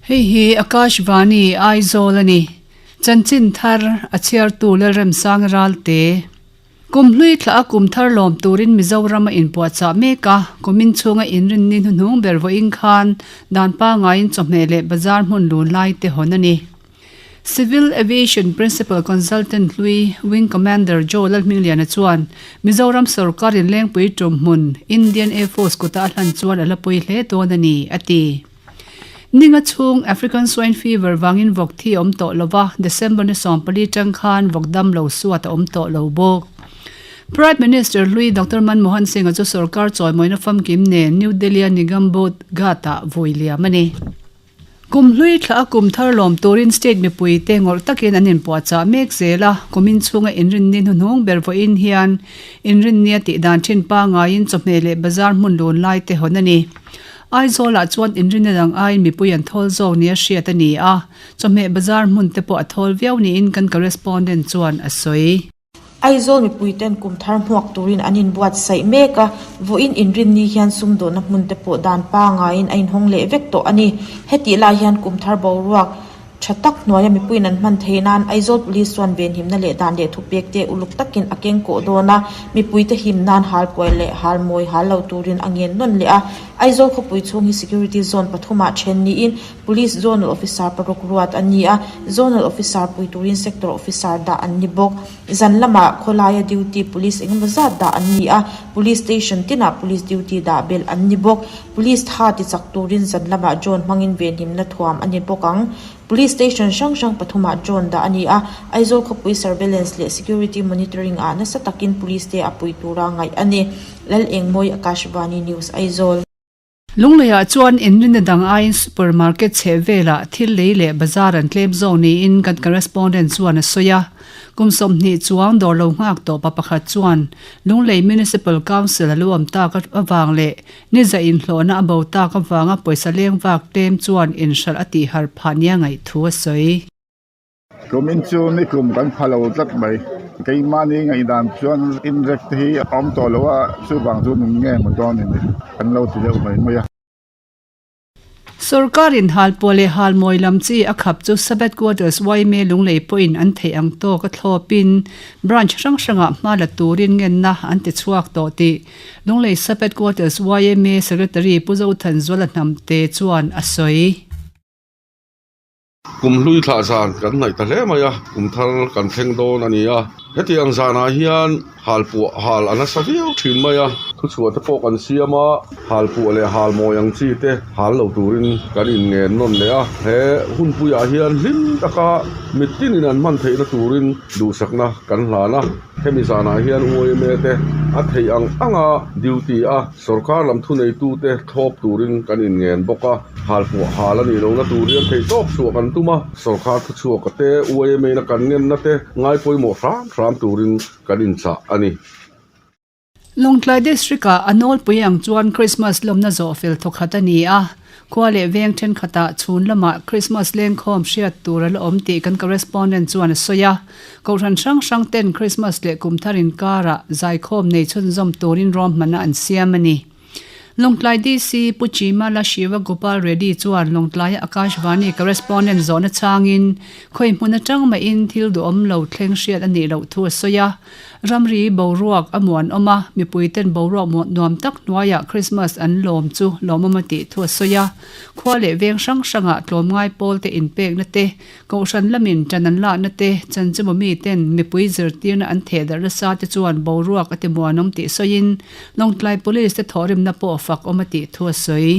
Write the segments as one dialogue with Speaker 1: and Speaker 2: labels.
Speaker 1: Hei hi Akashvani Aizawl a ni. Chanchin thar a chhiartu Lalremsanga Ralte. Kum hlui thlah a kum thar lawm turin Mizoram a inpuahchah mek a, kumin chhunga inrinni hnuhnung ber vawiin khan dan pangaiin chawhmeh leh bazar hmun lun lai te hawn a ni. Civil Aviation Principal Consultant hlui Wing Commander Joe Lalhmingliana chuan Mizoram sorkar in Lengpui tum hmun Indian Air Force kuta a hlan chuan a la pui hle dawn a ni, a ti. Ninga chhung African Swine Fever vangin vawk thi a awm tawh lo va, December ni 14 tang khan vawk dam lo suat a awm tawh lo bawk. Prime Minister hlui Doctor Manmohan Singh-a chu sorkar chawimawina famkim nen New Delhi-a Nigambodh Ghat-ah vui liam a ni. Kum hlui thlah a kum thar lawm turin state mipuite ngawrh takin an inpuahchah mek zel a, kumin chhunga inrinni hnuhnung ber vawiin hian inrinnia tihdan thin pangaiin chawhmeh leh bazar hmun lun lai te hawn a ni. Aizawlah chuan inrinna dang aiin mipui an thawl zawk nia hriat a ni a, chawhmeh bazar hmun te pawh a thawl viau niin kan correspondent chuan a sawi.
Speaker 2: Aizawl mipuiten kum thar hmuak turin an inbuatsaih mek a, vawiin inrinni hian sumdawhna hmun te pawh dan pangaiin a inhawng leh vek tawh a ni. Hetih lai hian kum thar boruak tha tak hnuaia mipuiin an hman theih nan Aizawl Police chuan venhimna leh dan leh thupek te uluk takin a keng kawh dawn a, mipuite him nan hal puai leh hal mawi hal lo turin a ngen nawn leh a. Aizawl khawpui chhung hi Security Zone pathumah then niin Police Zonal Officer paruk ruat a ni a, Zonal Officer pui turin Sector Officer dah an ni bawk. Zan lamah khawlaia duty Police engemaw zat dah an ni a, Police Station tinah Police duty dah belh an ni bawk. Police tha ti chak turin zan lamah drone hmangin venhimna thuam a ni bawk ang. Police Station hrang hrang pathumah drone dah a ni a, Aizawl khawpui Surveillance leh Security Monitoring ah nasa takin Police te a pui tura ngaih a ni. Lalengmawi Akashvani News Aizawl.
Speaker 1: Lungleiah chuan inrinna dang aiin supermarket chheh velah thil lei leh bazar an tlem zawk niin kan correspondent chuan a sawi a. Kum 20 chuang dawr lo nghak tawh pa pakhat chuan Lunglei Municipal Council a lo awm tak avang leh niza inhlawhna a bo tak avanga pawisa leng vak tlem chuan inhralh a tihharh phah nia ngaih thu a sawi.
Speaker 3: Kumin chu nikum kan pha lo tlat mai. Keimahni ngaihdan chuan inrek te hi a awm tawh lo a, chuvang chu min nge maw dawn in kan lo ti deuh mai mai a.
Speaker 1: Sorkarin halpuah leh halmawi lam chi a khap chu Sabbath Quarters yma Lunglei pawhin an theih ang tawk a thlawpin branch hrang hrangah hma la turin ngenna an ti chhuak tawh tih Lunglei Sabbath Quarters yma Secretary Pu Zothanzuala Hnamte chuan a sawi.
Speaker 4: Kum hlui thlah zan kan ngaih ta hle mai a, kum thar kan thleng dawn a ni a. Hetiang zanah hian halpuah hal a nasa viau thin mai a, thuchhuah te pawh kan siam a, halpuah leh halmawi ang chi te hal lo turin kan inngen nawn leh a. He hunpuiah hian hlim taka mitinin an hman theihna turin duhsakna kan hlan a. Hemi zanah hian UAMA te a theih ang anga duty a sorkar lam thuneitute thlawp turin kan inngen bawk a, halpuah hal a nih lohna tur hian theihtawp chhuah kan tum a, sorkar thuchhuaka te UAMA na kan ngenna te ngaipawimawh hram hram turin kan inchah a ni.
Speaker 1: Lawngtlai District-ah a nawlpui ang chuan Krismas lawmna zawh fel thawkhat a ni a, khua leh veng thenkhatah chhun lamah Krismas lengkhawm hriat tur a la awm tih kan correspondent chuan a sawi a. Kohhran hrang hrang ten Krismas leh kum thar inkarah zaikhawm nei chhunzawm turin ruahmanna an siam a ni. Lawngtlai DC Pu Chimala Shiva Gopal Reddy chuan Lawngtlaia Akashvani correspondent zawhna changin khawi hmun atang mahin thil duhawm lo thleng hriat a nih loh thu a sawi a. Ramri boruak a muanawm a, mipuiten boruak nuam tak hnuaiah Krismas an lawm chu lawmawm a tih thu a sawi a. Khua leh veng hrang hrangah tlawmngai pawlte inpekna te, kohhran lamin ṭan an lakna te, chanchemaw miten mipui zirtirna an thehdarh nasa te chuan boruak a ti muanawm tih sawiin Lawngtlai Police te thawhrimna pawh fak awm a tih thu a sawi.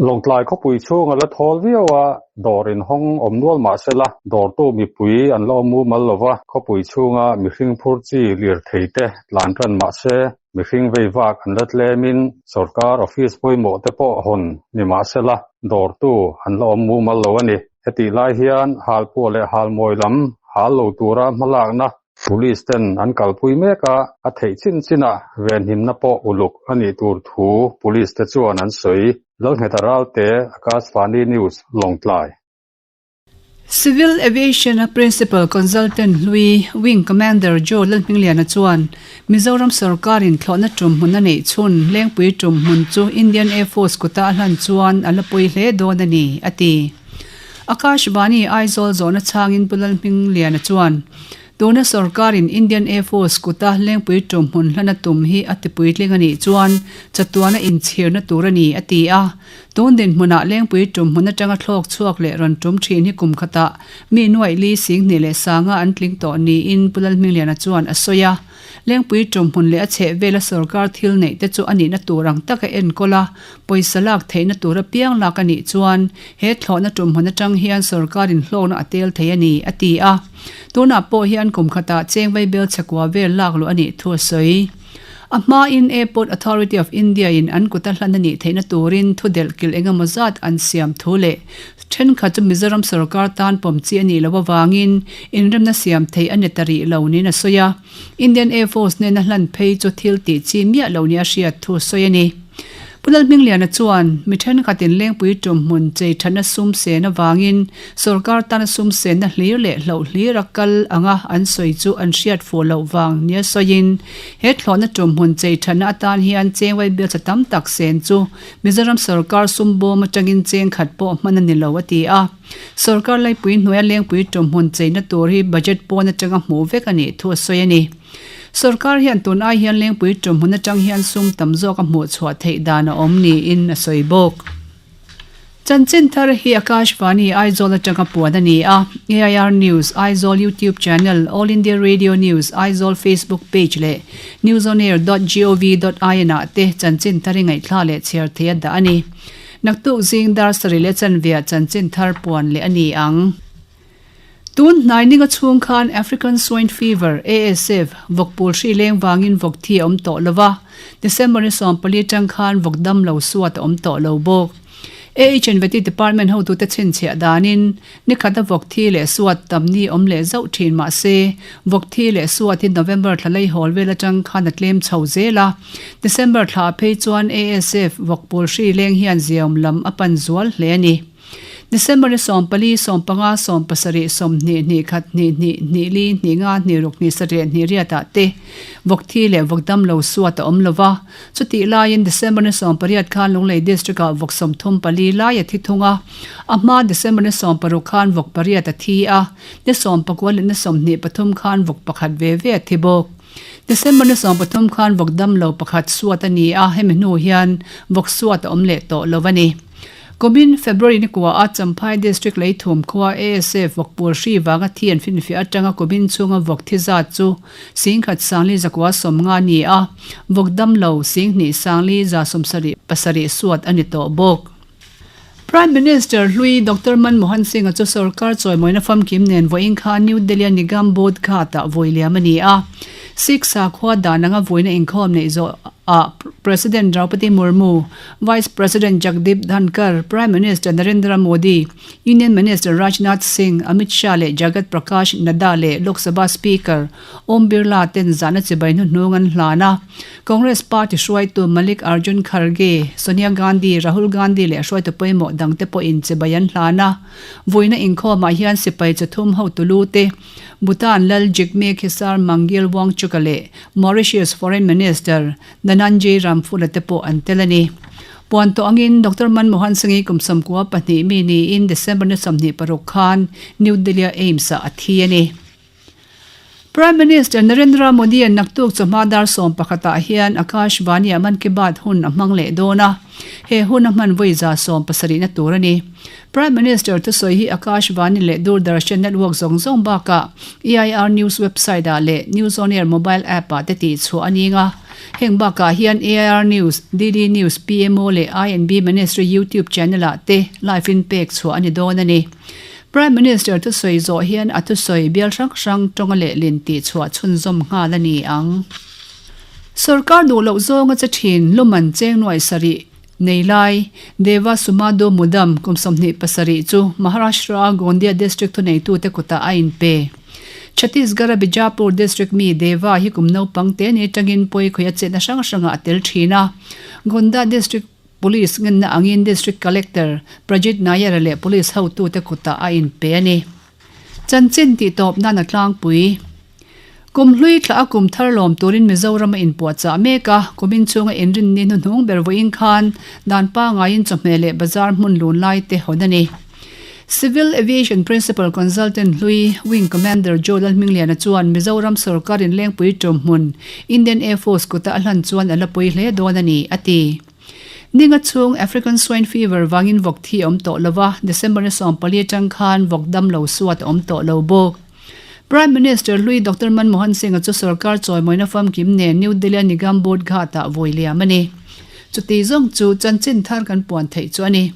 Speaker 5: Lawngtlai khawpui chhung a la thawl viau a, dawr inhawng awm nual mah sela, dawrtu mipui an la awm mumal lo va, khawpui chhunga mihring phur chi lirthei te tlan tan mah se, mihring vei vak an la tlemin sorkar office pawimawh te pawh hawn ni mah sela, dawrtu an la awm mumal lo a ni. Hetih lai hian halpuah leh halmawi lam hal lo tura hmalakna Police ten an kalpui mek a, a theih chin chinah venhimna pawh uluk a nih tur thu Police te chuan an sawi. Lalngheta Ralte, Akashvani News, Lawngtlai.
Speaker 1: Civil Aviation a Principal Consultant hlui Wing Commander Joe Lalhmingliana chuan Mizoram sorkarin thlawhna tum hmun a neih chhun Lengpui tum hmun chu Indian Air Force kuta a hlan chuan a la pawi hle dawn a ni, a ti. Akashvani Aizawl zawhna chhangin Pu Lalhmingliana chuan, Tuna sorkarin Indian Air Force kuta lengpui tumhmun hlana tum hi a tipuitling a nih chuan chatuana inchhirna tur a ni, a ti a. Tun dinhmunah lengpui tumhmun atanga thlawk chhuak leh rawn tum thin hi kum khatah mi nuaih li singhnih leh sanga an tling tawh niin Pu Lalhmingliana chuan a sawi a. Lengpui tumhmun leh a chhehvela sorkar thil neih te chu a nihna tur ang taka enkawl a, pawisa lak theihna tur apiang lak a nih chuan he thlawhna tumhmun atang hian sorkarin hlawkna a tel thei a ni, a ti a. Tunah pawh hian kum khatah cheng vaibel chhekua vel lak luh a nih thu a sawi. A hmain Airport Authority of India in an kuta hlan a nih theihna turin thu delh kilh eng emaw zat an siam thu leh thenkhat chu Mizoram sorkar tan pawm chi a nih loh avangin inremna siam theih a ni ta rih lo niin a sawi a. Indian Air Force nena hlan phei chu thil tih chi miah lo nia hriat thu a sawi a ni. Pu Lalhmingliana chuan, mi thenkhatin lengpui tum hmun chei thatna sum sen avangin sorkar tana sum senna hlir leh hloh hlir a kal anga an sawi chu an hriat fuh loh vang nia sawiin, he thlawhna tum hmun chei thatna atan hian cheng vaibelcha tam tak sen chu Mizoram sorkar sum bawm atangin cheng khat pawh hman a ni lo a ti a. Sorkar laipui hnuaia lengpui tum hmun cheina tur hi budget pawn atanga hmuh vek a nih thu a sawi a ni. Sorkar hian tun ai hian lengpui tum hmun atang hian sum tam zawk a hmuh chhuah theih dan a awm niin a sawi bawk. Chanchin thar hi Akashvani Aizawl atanga puan a ni a, AIR News, Aizawl YouTube Channel, All India Radio News, Aizawl Facebook Page leh newsonair dot gov dot in ah te chanchin thar hi ngaihthla leh chhiar thei a dah a ni. Naktuk zing dar sarih leh chanveah chanchin thar puan leh a ni ang. Tun hnai ninga chhung khan African Swine Fever, ASF, vawkpul hri leng vangin vawk thi a awm tawh lo va, December ni 14 atang khan vawk dam lo suat a awm tawh lo bawk. AHNVT Department hotute chhinchhiah danin ni khata vawk thi leh suat tam ni awm leh zauh thin mah se, vawk thi leh suat hi November thla lei hawl vel atang khan a tlem chho zel a. December thla phei chuan ASF vawkpul hri leng hian ziaawm lam a pan zual hle a ni. December ni 14, 15, 17, 20, hnih khat, hnih hnih, hnih li, hnih nga, hnih ruk, hnih sarih, hnih riat ah te vawk thi leh vawk dam lo suat a awm lo va. Chutih laiin December ni 18 khan Lunglei District ah vawk 34 lai a thi thung a. A hma December ni 16 khan vawk pariat a thi a, ni 19 leh ni 23 khan vawk pakhat ve ve a thi bawk. December ni 13 khan vawk dam lo pakhat suat a ni a, hemi hnu hian vawk suat a awm leh tawh lo a ni. Kumin February ni kua a Champhai District Leithum khua ASF vawkpul hri vanga thi an finfiah atanga kumin chhunga vawk thi zat chu singkhat sangli zakua sawmnga a ni a, vawk damlo singhnih sangli za sawmsarih pasarih suat a ni tawh bawk. Prime Minister hlui Doctor Manmohan Singh-a chu sorkar chawimawina famkim nen vawiin kha New Delhi-a Nigam Bodh Ghat-ah vawi liam a ni a. Sikh sakhua dan anga vawiina inkhawm neih zawh ah President Draupadi Murmu, Vice President Jagdeep Dhankhar, Prime Minister Narendra Modi, Union Minister Rajnath Singh, Amit Shah leh Jagat Prakash Nadda leh Lok Sabha Speaker Om Birla ten zahna chibai hnuhnung an hlan a. Congress party hruaitu Malik Arjun Kharge, Sonia Gandhi, Rahul Gandhi leh hruaitu pawimawh dangte pawhin chibai an hlan a. Vuina inkhawmah hian sipai chathum hotu lu te, Bhutan Lal Jigme Khesar Mangyal Wangchuka leh Mauritius Foreign Minister Dhananjay Ramphula te pawh an tel a ni. Puan tawh angin Doctor Manmohan Singh-i kum 92 mi niin December ni 26 khan New Delhi-a AIIMS-ah a thi a ni. Prime Minister Narendra Modi-a'n naktuk chawhma dar 11 ah hian Akashvani-ah Mann Ki Baat hun a hmang leh dawn a, he hun a hman vawi za 70 na tur a ni. Prime Minister thusawi hi Akashvani leh Doordarshan network zawng zawng bakah EIR News website ah leh News On Air mobile app ah te tih chhuah a ning a. Heng bakah hian AIR News, DD News, PMO leh I&B Ministry YouTube channel ah te live in pek chhuah a ni dawn a ni. Prime Minister thusawi zawh hian a thusawi bial hrang hrang tawnga lehlin tih chhuah chhunzawm nghal a ni ang. Sorkar duh loh zawnga che thin Luman cheng nuai sarih nei lai Deva Sumado Mudam kum 27 chu Maharashtra-a Gondia District thuneitute kutah a inpe. Chhattisgarh-a Bijapur District mi Deva hi kum naupang te ni atangin pawi khawih a chetna hrang hrangah a tel thin a. Gonda District Police ngenna angin District Collector Prajit Nayar-a leh Police hotute kutah a inpe a ni. Chanchin tih tawp nan a tlangpui. Kum hlui thla a kum thar lawm turin Mizoram a inpuahchah mek a, kumin chhunga inrinni hnuhnung ber vawiin khan dan pangaiin chawhmeh leh bazar hmun lun lai te hawn a ni. Civil Aviation Principal Consultant hlui Wing Commander Joe Lalhmingliana chuan Mizoram sorkarin Lengpui ṭawmhmun Indian Air Force kuta a hlan chuan a la pui hle dawn a ni, a ti. Ninga chhung African Swine Fever vangin vawk thi a awm tawh lo va, December ni 14 atang khan vawk dam lo suat a awm tawh lo bawk. Prime Minister hlui Doctor Manmohan Singh-a chu sorkar chawimawina famkim nen New Delhi-a Nigam Bodh Ghat-ah vawi liam a ni. Chuti zawng chu chanchin thar kan puan theih chu a ni.